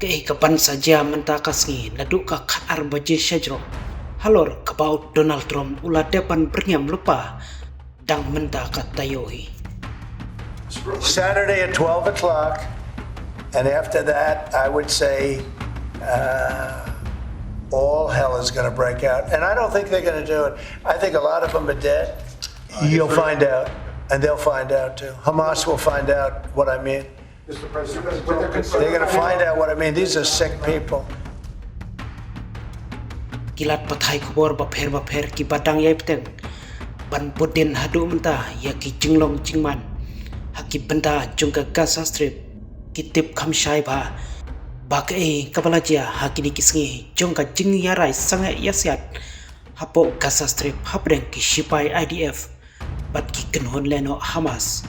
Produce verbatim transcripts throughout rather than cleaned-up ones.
Kaei kaban sa jia mynta ka sngi naduh ka khatar baje shajrong, halor kaba u Donald Trump u la dep ban byrngem lypa dang mynta ka taïew hi. Saturday at twelve o'clock, and after that, I would say uh, all hell is going to break out. And I don't think they're going to do it. I think a lot of them are dead. You'll find out, and they'll find out too. Hamas will find out what I mean. They're going to find out what I mean. These are sick people. Ki lad pathai khubor bapher bapher kiba dang ïai bteng ban bud dien haduh mynta ïa ki jinglong jingman ha ki bynta jong ka Gaza Strip ki tip kham shai bha ba kaei kaba la jia ha kine ki sngi jong ka jingïarai sangeh ïasiat hapoh Gaza Strip hapdeng ki shipai I D F bad ki kynhun lehnoh Hamas,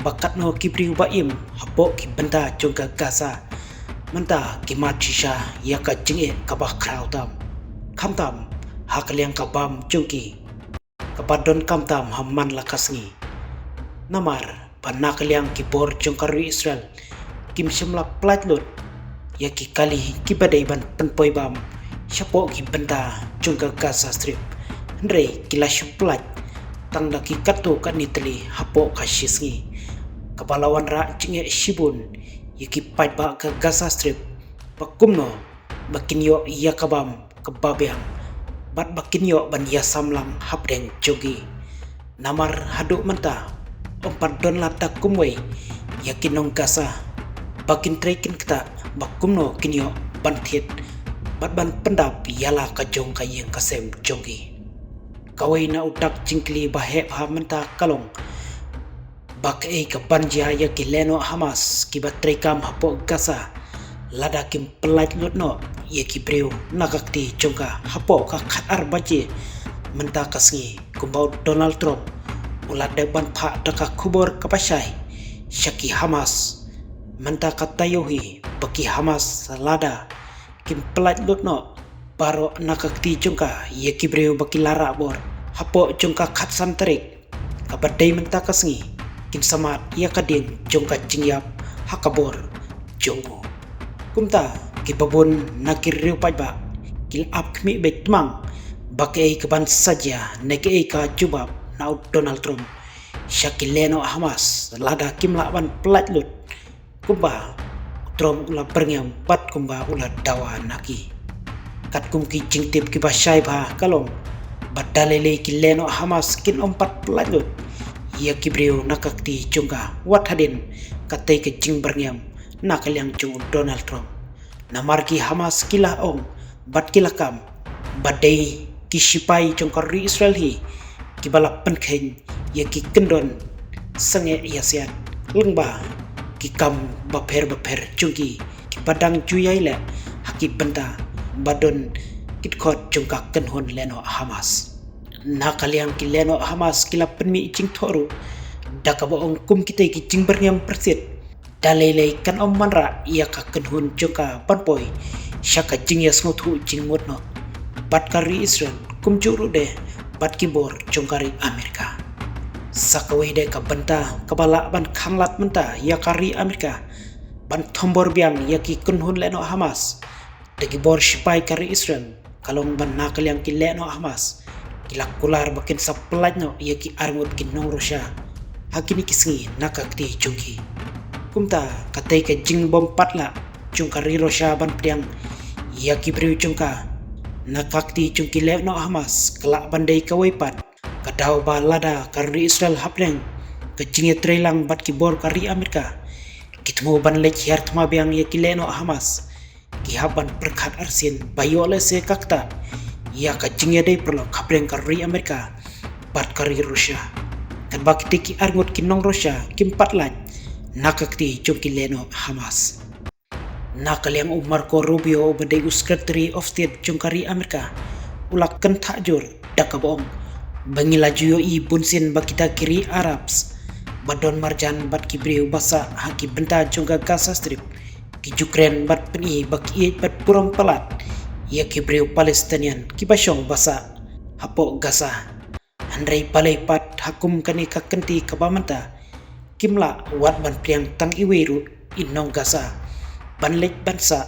ba katno ki briew ba im hapoh ki bynta jong ka Gaza mynta ki mad shisha ïa ka jingeh kaba khraw tam, khamtam ha ka liang ka bam jong ki kaba donkam tam ha man la ka sngi. Namar ba na ka liang ki bor jong ka ri Israel kim shym la pyllait lut ïa ki kali kiba dei ban pynpoi bam shapoh ki bynta jong ka Gaza Strip, hynrei ki la shu pyllait tang da ki katto katne tylli hapoh ka shi sngi, kaba la wanrah jingeh shibun ïa ki paidbah ka Gaza Strip ba kumno ba kin ïoh ïa ka bam kaba biang bad ba kin ïoh ban ïasam lang hapdeng jong ki. Namar haduh mynta ym pat don lad da kumwei ïa ki nong Gaza ba kin trei kin ktah ba kumno kin ïoh ban thied bad ban pyndap ïa la ka jong ka ïing ka sem jong ki. Kawei na u dak jingkylli ba heh bha mynta ka long ba kaei kaban jia ïa ki lehnoh Hamas kiba treikam hapoh Gaza lada kim pyllait lut noh ïa ki briew na ka kti jong ka hapoh ka khatar baje mynta ka sngi, kumba u Donald Trump u la dep ban phah da ka khubor kaba shai sha ki Hamas mynta ka taïew hi ba ki Hamas lada kim pyllait lut noh baroh na ka kti jong ka ïa ki briew ba ki la rah bor hapoh jong ka khatsan tarik kaba dei mynta ka sngi, kin sa mad ïa ka ding jong ka jingïap ha ka bor jong u. Kumta kiba bun na ki riew paidbah ki la ap khmih beit tmang ba kaei kaban sa jia ne kaei ka jubab na u Donald Trump sha ki lehnoh Hamas lada kim lah ban pyllait lut kumba u Trump u la byrngem bad kumba u la dawa na ki. Katkum ki jingtip kiba shai bha ka long ba da lei lei ki lehnoh Hamas kin ym pat pyllait lut ïa ki briew na ka kti jong ka wat hadien katei ka jingbyrngem na ka liang jong u Donald Trump. Namar ki Hamas ki la ong bad ki la kam ba dei ki shipai jong ka ri Israel hi kiba la pynkheiñ ïa ki kyndon sangeh ïasiat lyngba ki kam bapher bapher jong ki kiba dang ju ïai leh ha ki bynta ba don ki dkhot jong ka kynhun lehnoh Hamas. Na ka liang ki lehnoh Hamas ki la pynmih jingthoh ruh da kaba ong kum kitei ki jingbyrngem pyrthit da lei lei kan ym wanrah ïa ka kynhun jong ka ban poi sha ka jingïasngewthuh jingmut noh bad ka ri Israel kumjuh ruh de bad ki bor jong ka ri Amerika. Sa kawei de ka bynta kaba lah ban khanglad mynta ïa ka ri Amerika ban thombor biang ïa ki kynhun lehnoh Hamas da ki bor shipai ka ri Israel ka long ba na ka liang ki lehnoh Hamas ki la kular ba kin sa pyllait noh ïa ki arngut ki nong Russia ha kine ki sngi na ka kti jong ki. Kumta katei ka jingbym pat lah jong ka ri Russia ban pdiang ïa ki briew jong ka na ka kti jong ki lehnoh Hamas ka lah ban dei kawei pat ka daw ba lada ka ri Israel hapdeng ka jingïatreilang bad ki bor ka ri Amerika ki thmu ban leit hiar thma biang ïa ki lehnoh Hamas, ki hap ban pyrkhat arsien ba ïoh lehse ka ktah ïa ka jingïadei paralok hapdeng ka ri Amerika bad ka ri Russia. Katba kitei ki arngut ki nong Russia kim pat lait na ka kti jong ki lehnoh Hamas. Na ka liang u Marco Rubio uba dei u Secretary of State jong ka ri Amerika u la kynthah jur da kaba ong ba ngi la ju ïohi bunsien ba kita ki ri Arabs ba don marjan bad ki briew ba sah ha ki bynta jong ka Gaza Strip ki ju kren bad pyni ba ki ïeit bad burom palat ïa ki briew Palestinian kiba shong ba sah hapoh Gaza. Hynrei balei pat ha kum kane ka kynti kaba mynta kim lah wat ban pdiang tang iwei ruh i nong Gaza ban leit ban sah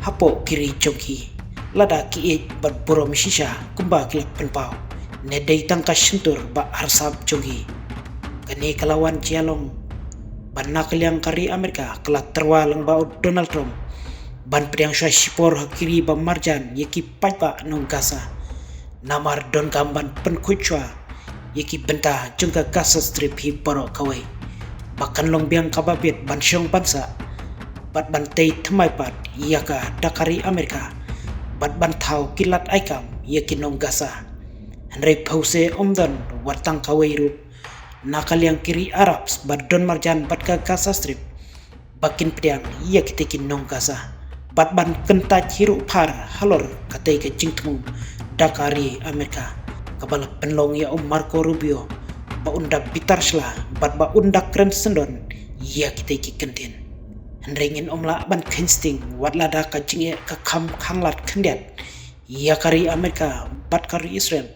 hapoh ki ri jong ki, lada ki ïeit bad burom shisha kumba ki la pynpaw, ne dei tang ka shyntur ba arsap jong ki. Kane ka la wan jia long ba na ka liang ka ri Amerika ka la tyrwa lang ba u Donald Trump ban pdiang shuwa shipor ha ki ri ba marjan ïa ki paidbah nong Gaza. Namar don kam ban pynkhuid shuwa ïa ki bynta jong ka Gaza Strip hi baroh kawei, ba kan long biang kaba bit ban shong ban sah bad ban tei thymmai pat ïa ka da ka ri Amerika bad ban thaw ki lad ai kam ïa ki nong Gaza. Hynrei phewse ym don wat tang kawei ruh na ka liang ki ri Arabs ba don marjan bad ka Gaza Strip ba kin pdiang ïa kitei ki nong Gaza bad ban kyntait hi ruh phar halor katei ka jingthmu da ka ri Amerika, kaba la pynlong ïa u Marco Rubio ba un da bitar shla bad ba un da kren syndon ïa kitei ki kyntien. Hynrei ngin ym lah ban kheiñ sting wat lada ka jingeh ka kham khanglad khyndiat ïa ka ri Amerika bad ka ri Israel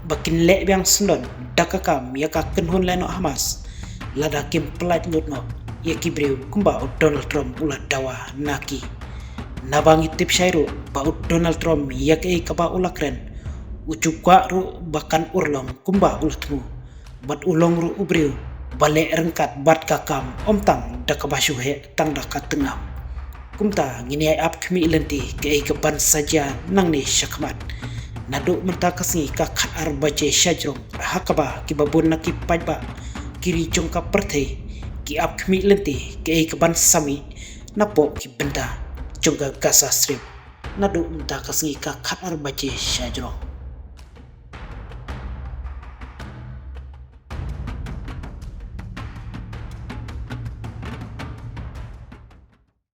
ba kin leh biang syndon da ka kam ïa ka kynhun lehnoh Hamas lada kim pyllait lut noh ïa ki briew kumba u Donald Trump u la dawa na ki. Naba ngi tip shai ruh ba u Donald Trump ïa kaei kaba u la kren, u ju kwah ruh ba kan urlong kumba u la thmu bad u long ruh u briew ba leh ryngkat bad ka kam ym tang da kaba shu heh tang da ka tyngam. Kumta ngin ïai ap khmih lynti kaei ka ban sa jia nangne shakhmat. Naduh mynta ka sngi ka khatar baje shajrong ha kaba kiba bun na ki paidbah ki ri jong ka pyrthei ki ap khmih lynti kaei ka ban sa mih napoh ki bynta jong ka Gaza Strip. Naduh mynta ka sngi ka khatar baje shajrong.